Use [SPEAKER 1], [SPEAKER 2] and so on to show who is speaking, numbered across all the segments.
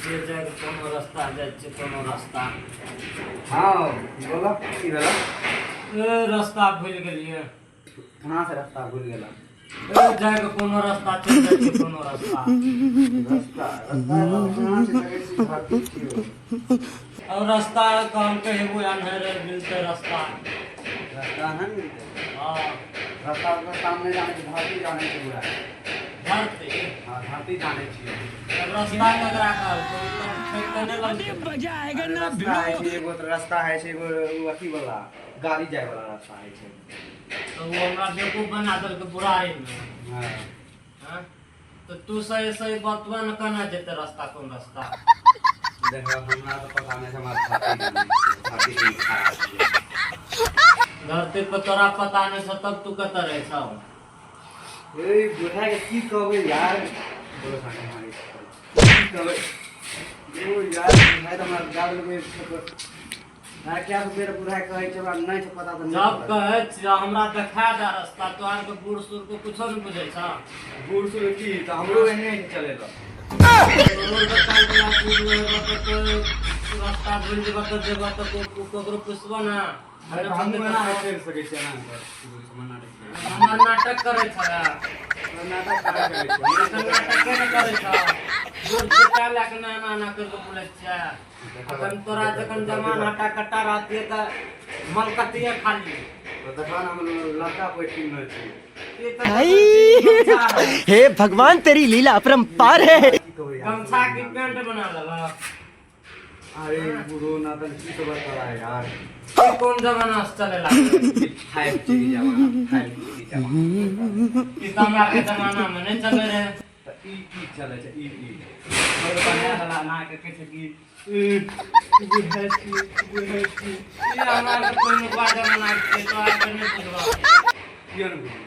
[SPEAKER 1] छियै जाइके कोनो रास्ता जाइ छियै कोनो रास्ता।
[SPEAKER 2] हाँ बोलो की भेलो?
[SPEAKER 1] ए रास्ता भूलि गेलियै।
[SPEAKER 2] कहाँ से रास्ता भूल गेला?
[SPEAKER 1] ए जाइके कोनो रास्ता चलि जाइ छियै कोनो रास्ता।
[SPEAKER 2] रास्ता रास्ता कहाँ से लगै छै धरती छियो।
[SPEAKER 1] और रास्ता कहलकै हेबो अन्हरे मिलतै रास्ता।
[SPEAKER 2] रास्ता नहीं मिलते।
[SPEAKER 1] हाँ।
[SPEAKER 2] रास्ता के सामने जाने छै धरती जाने छै पूरा।
[SPEAKER 1] धरती?
[SPEAKER 2] हाँ धरती जाने छियै।
[SPEAKER 1] तब रास्ता ककरा कहलकै? ओ तऽ ठोकि कऽ नहि लगतै।
[SPEAKER 2] रास्ता है छै एगो, तऽ रास्ता है छै एगो उ अथी वाला गाड़ी जाय वाला रास्ता है छै।
[SPEAKER 1] तऽ ओ हमरा बेवकूफ बना देलकै बुढ़ारीमे।
[SPEAKER 2] हाँ।
[SPEAKER 1] हाँ? तऽ तू सही सही बतबा ने केना जेतै रास्ता कोन रास्ता?
[SPEAKER 2] देखो हमरा तऽ पता नहि छै, हमरा धरती जाने छियै, धरती के खड़ा छियै।
[SPEAKER 1] धरती पर तोरा पता नहि छौ तब तू कतऽ रहै छौ?
[SPEAKER 2] ए बुढ़ा के की कहबै यार, बोलो सामने हमारे की कहबै ओ यार, बुढ़ा तऽ हमरा जा देलकै। भाय क्या बेर बुढ़ा कहै छै हमरा नहि छै पता तऽ नहि
[SPEAKER 1] जब
[SPEAKER 2] पता।
[SPEAKER 1] कहै छियै हमरा देखा दे रास्ता, तोहर के बूढ़ सूढ़ के कुछो नहि बुझै छौ।
[SPEAKER 2] बूढ़ सूढ़ की तऽ हमरो एहने चलेलक।
[SPEAKER 1] तोरो के काल बला बूढ़ रहबऽ तऽ कोइ रास्ता भूलि जेबऽ तऽ जेबऽ तऽ ककरो पुछबऽ ने।
[SPEAKER 2] अरे तऽ हमहूँ एना नहि चलि सकै छियै, एना कर
[SPEAKER 1] हमर नाटक करै छौ।
[SPEAKER 2] नाटक कहाँ करै छियै?
[SPEAKER 1] एखन नाटके ने करै छौ। बूढ़ बेटा लए कऽ एना एना करि कऽ बोलै छियै। अखन तोरा जखन जमान हटा कट्टा रहतियै तऽ मलकतियै खाली।
[SPEAKER 2] तऽ देखा ने हम लड़का कोइ टीम नहि छी।
[SPEAKER 1] ई तऽ देखै छी गमछा है।
[SPEAKER 3] हे भगवान, तेरी लीला अपरंपार है।
[SPEAKER 2] की कहबै यार?
[SPEAKER 1] गमछा की पेंट बना लेलक।
[SPEAKER 2] अरे बुढ़ो ना तऽ की सब बता यार।
[SPEAKER 1] ई कोन जमाना से चले लागलै?
[SPEAKER 2] 5G के जमाना, 5G के जमाना।
[SPEAKER 1] ई तऽ हमरा के जमाना मे नहि चले रहै।
[SPEAKER 2] तऽ ई ई चलै छै ई ई और बना वाला अना के कहै छै कि बुझै छी बुझै छी।
[SPEAKER 1] ई हमरा के पहिलुका जमाना के छियै, तोरा के नहि बुझबऽ।
[SPEAKER 2] किया ने बुझबै?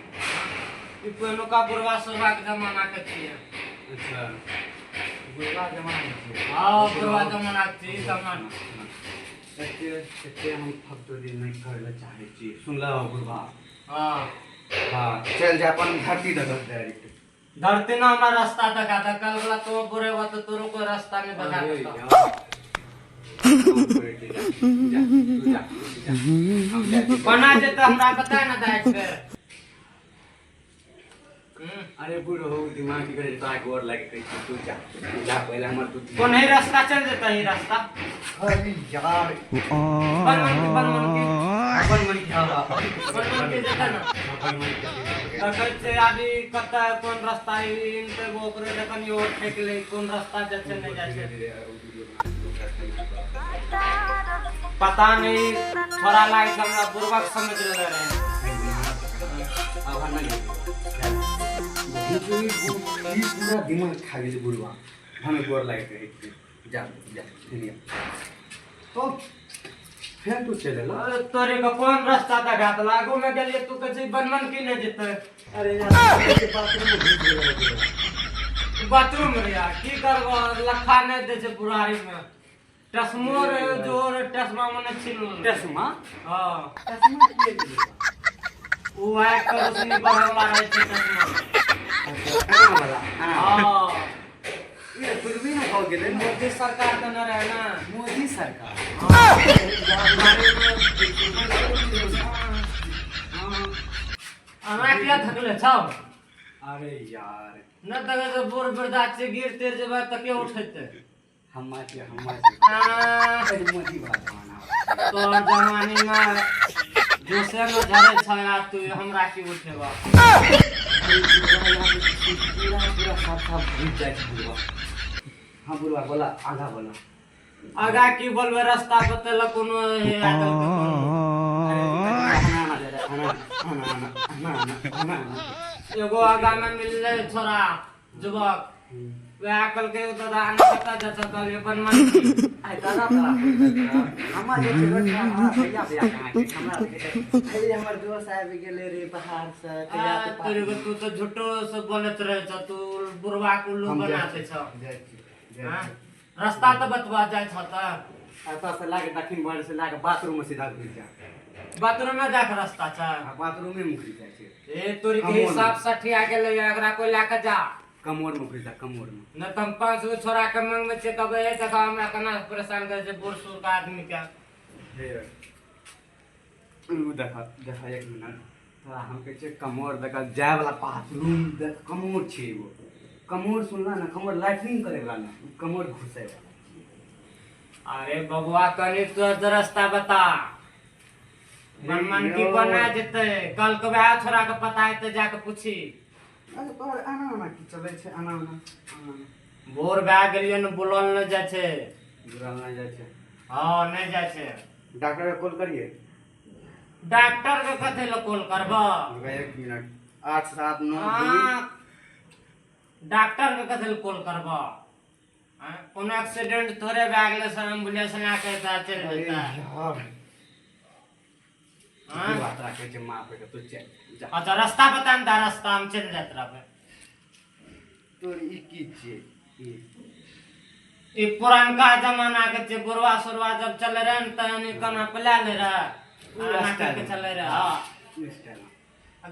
[SPEAKER 1] ई पहिलुका बुढ़वा सुढ़वा के जमाना के छियै।
[SPEAKER 2] अच्छा बुढ़वा जमाना के छियै।
[SPEAKER 1] हाँ बुढ़वा जमाना के छियै ई जमाना।
[SPEAKER 2] एते एते हम फकचोदी नहि करै लए चाहै छी, सुनलहो बुढ़वा?
[SPEAKER 1] हाँ।
[SPEAKER 2] हाँ चलि जा अपन धरती दऽ डायरेक्ट।
[SPEAKER 1] धरती ना हमरा रास्ता देखा दे। कल वाला तो बुढ़ेबा तऽ तोरो कोई रास्ता नहीं देखा
[SPEAKER 2] अरे
[SPEAKER 1] देतौ।
[SPEAKER 2] यार। जा, तू जा, तू जा, हम जाइ छी।
[SPEAKER 1] कोना जेतै हमरा बता ने दे एक बेर।
[SPEAKER 2] अरे बूढ़ हो दिमाग की करे तोरा गोर लागि कहै छी, तू जा तू जा पहिले हमर तू।
[SPEAKER 1] कोन ही रास्ता चल जेतै ई रास्ता?
[SPEAKER 2] अरे यार
[SPEAKER 1] बन मन की, बन मन की।
[SPEAKER 2] अपन मन की हवा।
[SPEAKER 1] बन मन की जेतै ने।
[SPEAKER 2] अपन मन की।
[SPEAKER 1] देखै छियै अभी कतऽ कोन रास्ता ई तऽ ओकरे जखन इहो ठेक लै कोन रास्ता जाइ छै नहि जाइ छै पता नहीं। थोड़ा लागै छै हमरा बुड़बक समझ लेने रहै।
[SPEAKER 2] अब हम नहीं पूरा दिमाग खा गेलै बुढ़वा। हमें गोर लागि कहै छी, जा जा चलिए तो फेर तू चलि एलऽ।
[SPEAKER 1] अरे तोरे के कोन रास्ता देखा देला? आगू में गेलियै तू कहै छै बनमन की नहि जेतै।
[SPEAKER 2] अरे यार बाथरूम में घुसि गेलै बुढ़वा।
[SPEAKER 1] बाथरूम रे यार की करबो, लखा नहि दै छै बुढ़ारी में। चश्मो रे जो रे चश्मा मने छीन लेलकै।
[SPEAKER 2] चश्मा?
[SPEAKER 1] हाँ।
[SPEAKER 2] चश्मा किए गेलै?
[SPEAKER 1] उ आँखि के रोशनी बढ़ै वाला रहै छै चश्मा।
[SPEAKER 2] अच्छा वाला?
[SPEAKER 1] हाँ।
[SPEAKER 2] ये दूरबीन भऽ गेलै ने।
[SPEAKER 1] मोदी सरकार देने रहै ने।
[SPEAKER 2] मोदी सरकार?
[SPEAKER 1] हाँ। बुढ़ारी में हमरा किया थकले छौ?
[SPEAKER 2] अरे यार
[SPEAKER 1] नहि देखै छै बूढ़ वृद्धा छै, गिर तिर जेबै तऽ के उठेतै?
[SPEAKER 2] हम्मा के हम्मा के अरे मोदी वाला जमाना।
[SPEAKER 1] तोहर जमानी में जोसे में झरे छ यार, तू हमरा की उठेबा?
[SPEAKER 2] पूरा पूरा साफ साफ घुसि जाइ छै बुढ़वा। हाँ बुढ़वा बोला, आगा बोला।
[SPEAKER 1] आगा की बोलबै? रास्ता बतेलक कोनो हे आइ काल्हि कोनो।
[SPEAKER 2] अरे आना आना दे आना आना आना आना आना आना।
[SPEAKER 1] एगो आगा में मिललै छोरा युवक, वएह कहलकै दादा अहाँ कतऽ जाइ छौ? कहलियै बनमन।
[SPEAKER 2] आइ दादा तोरा हमर जे छै रोज हमरा भैया भैया कहाँ के हमरा अरे हमर दोस्त आबि गेलै रे बाहर से।
[SPEAKER 1] तोरे के तू तऽ झूठो से बोलैत रहै छ, तू बुढ़वा के उल्लू
[SPEAKER 2] हम
[SPEAKER 1] बना
[SPEAKER 2] जाइ
[SPEAKER 1] दै
[SPEAKER 2] छी,
[SPEAKER 1] छ।
[SPEAKER 2] जाइ छी, जाइ
[SPEAKER 1] हाँ?
[SPEAKER 2] छी।
[SPEAKER 1] रास्ता तऽ बतबा जाइ छ तऽ।
[SPEAKER 2] एतऽ से लए के दक्षिण भर से लए के बाथरूम में सीधा घुसि जा।
[SPEAKER 1] बाथरूम में जाके रास्ता छै?
[SPEAKER 2] आ बाथरूमे में घुसि जाइ छै।
[SPEAKER 1] ए तोरी के
[SPEAKER 2] हमहुँ
[SPEAKER 1] हिसाब सठिया गेलै, एकरा कोइ लए के जा।
[SPEAKER 2] कमोर में घुस जा, कमोर में।
[SPEAKER 1] न त हम 5 गो छोरा के मंगबै छियै, कहबै हे देखा हमरा केना परेशान करै छै बूढ़ सूढ़ के आदमी के।
[SPEAKER 2] हे उ देख देख एक मिनट, तोरा हम कहै छियै कमोर देख, जाय वाला बाथरूम देख, कमोर छै एगो कमोर, सुनला ने, कमोर लैट्रिन करे वाला ने, उ कमोर घुसै वाला।
[SPEAKER 1] अरे बबुआ कनी तो रास्ता बता, मन की बना जेतै कल के वएह छोरा के पता हेतै, जाके पूछी।
[SPEAKER 2] अरे तोहर एना एना की चलै छै, एना एना एना?
[SPEAKER 1] बोर भए गेलियै ने, बुलल नहि जाइ छै।
[SPEAKER 2] बुलल नहि जाइ छै?
[SPEAKER 1] हँ, नहि जाइ छै।
[SPEAKER 2] डॉक्टर के कॉल करिए?
[SPEAKER 1] डॉक्टर के कथी लए कॉल करबह?
[SPEAKER 2] एक मिनट, 8 7 9 2।
[SPEAKER 1] हाँ, डॉक्टर के कथी लए कॉल करबह? हाँ, कोनो एक्सीडेंट थोड़े भए गेलै से एम्बुलेंस लए के एतऽ चलि
[SPEAKER 2] अरे
[SPEAKER 1] जेतै।
[SPEAKER 2] यार।
[SPEAKER 1] हाँ?
[SPEAKER 2] बात राखै छै, माफ कर, तू चल जा।
[SPEAKER 1] अच्छा रास्ता बता ने, रास्ता हम चलि जाइत रहबै।
[SPEAKER 2] तोर ई की छियै ई?
[SPEAKER 1] ई पुरानका जमाना के छै, बुढ़वा सुरवा जब चले रहे ने तऽ एनी कन्हा पे लए ले रहे,
[SPEAKER 2] पूरा
[SPEAKER 1] एना
[SPEAKER 2] स्टाइल।
[SPEAKER 1] करके चले रहे। हाँ।
[SPEAKER 2] ई स्टाइल।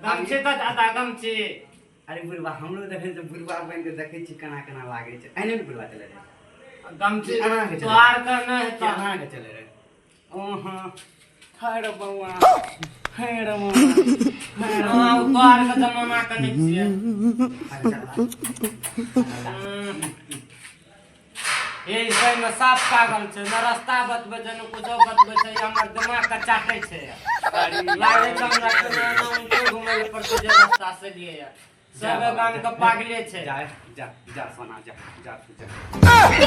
[SPEAKER 1] गमछी तऽ ज्यादा गमछी।
[SPEAKER 2] अरे बुढ़वा हमरो देखै छै, बुढ़वा बनि के देखै छी केना केना लागै छै। एहने ने बुढ़वा चलै रहै?
[SPEAKER 1] गमछी
[SPEAKER 2] एना के चले।
[SPEAKER 1] तोहार के नहि हेतौ।
[SPEAKER 2] केना के चलै रहै? ओहाँ हाय रे बौआ, हाय रे बौआ, हाय रे।
[SPEAKER 1] हाँ, ओ तोहार के जमाना के नहि छियै।
[SPEAKER 2] अरे चल।
[SPEAKER 1] हे सही में साफ पागल छै, न रास्ता बतबै छै न कुछो बतबै छै, ई हमर दिमाग के चाटै छै। लागै छै हमरा कोनो एना उल्टे घुमै लए पड़तै जे रास्ता से लिए। सब गाम के पागले छै।
[SPEAKER 2] जा जा जा सोना, जा जा तू जा।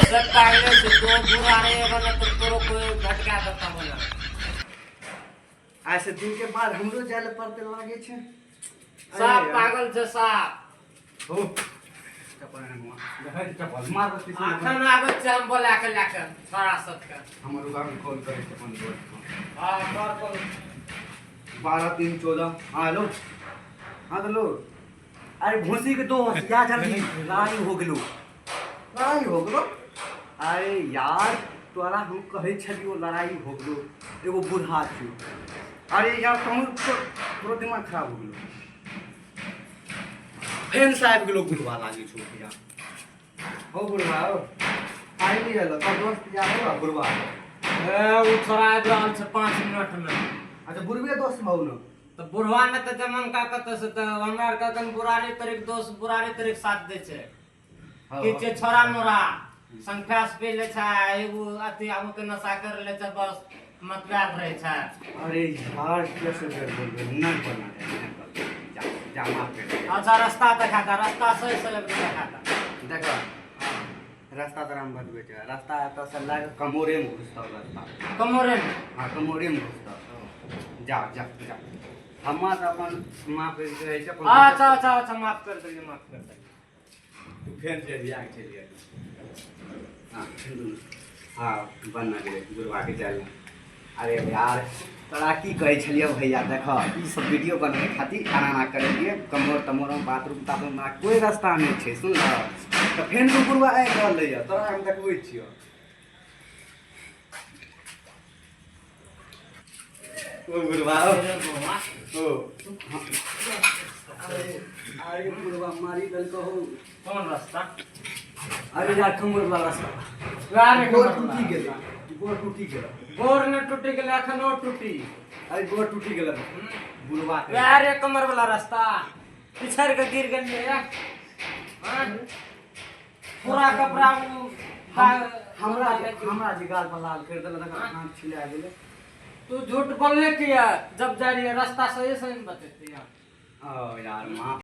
[SPEAKER 1] सब पागले छै। तो बुरा रे एगो न तो तोरो कोई भटका देता होना।
[SPEAKER 2] आइ से दिन के बाद हमरो जाय लए पड़तै लागै छै।
[SPEAKER 1] साफ पागल छै साफ।
[SPEAKER 2] हो चप्पल आने हुआ। देखै छी चप्पल मार बस्ती से।
[SPEAKER 1] अखन आबै छै हम बोला के लए के छोरा सबके।
[SPEAKER 2] हमर उगा में कॉल करै छै अपन दोस्त के।
[SPEAKER 1] हाँ, कर कॉल।
[SPEAKER 2] 12 3 14। हाँ हेलो, हाँ हेलो। अरे भूसी के दोस्त, क्या जल्दी लड़ाई हो गेलो, लड़ाई हो गेलो। अरे यार तोरा हम कहै छलियो लड़ाई हो गेलो, एगो बूढ़ा छियो। अरे यार तोहर तोरो दिमाग खराब हो गेलो, फेन से आबि गेलो बुढ़वा लागै छौ भैया। हो बुढ़वा हो, आइ नहीं एलो तोर दोस्त या हो बुढ़वा?
[SPEAKER 1] ए, उ छोरा आबि रहल छै 5 मिनट में।
[SPEAKER 2] अच्छा बुढ़वे दोस्त हौ न?
[SPEAKER 1] तऽ बुढ़वा ने तऽ जमनका कतऽ से, तऽ हमरा आरके अखन बुरारी तरीक दोस्त बुरारी तरीक साथ दै छै। की छै छोरा मोरा संख्यास पी लै छै, एगो अथी आबू के नशा कर लै छै, बस मतवाल रहै छै।
[SPEAKER 2] अरे यार कैसे गड़बड़ भेल, नहीं बोलना है, नहीं बोलना, जा जा माफ कर दे।
[SPEAKER 1] अच्छा रास्ता देखा दा, रास्ता सही से देखा दा।
[SPEAKER 2] देखो रास्ता तोरा हम बतबै छियौ, रास्ता एतऽ से लए कऽ कमोरे में घुसतौ रास्ता।
[SPEAKER 1] कमोरे में?
[SPEAKER 2] हाँ कमोरे में घुसतौ, जा जा जा। हम्मा तऽ अपन माफ करि कहै छै अपन।
[SPEAKER 1] अच्छा अच्छा अच्छा, माफ कर देलियै, माफ कर देलियै।
[SPEAKER 2] तू फेर जे बियाह के चलि गेल। हाँ हाँ बन गेलै बुढ़वा के जाय। अरे यार तोरा की कहै छलियै भैया, देख ई सब वीडियो बनबै खातिर एना एना करै रहियै, कमोर तमोर में बाथरूम ताथरूम में कोई रास्ता नहि छै। सुन तऽ फेर तू बुढ़वा आबि रहलैया, तोरा हम देखबै छियौ। ओ बुढ़वा ओ, ओ अरे अरे बुढ़वा मारी देलकौ हौ।
[SPEAKER 1] कोन रास्ता?
[SPEAKER 2] अरे यार कमोर वाला रास्ता।
[SPEAKER 1] अरे
[SPEAKER 2] गोर टूटी गेलै, गोर टूटी गेलै।
[SPEAKER 1] गोर ने टूटी गेलै, अखन और टूटी।
[SPEAKER 2] अरे गोर टूटी गेलै बुढ़वा के।
[SPEAKER 1] अरे कमर वाला रास्ता पिछड़ के गिर गेलियै। हाँ? पूरा कपड़ा
[SPEAKER 2] हमरा हमरा जे गाल पर लाल कर देलक, हाथ छिला गेलै।
[SPEAKER 1] तू झूठ बोलने किया जब जा रही है, रास्ता सही सही बतेती है।
[SPEAKER 2] ओ यार माफ।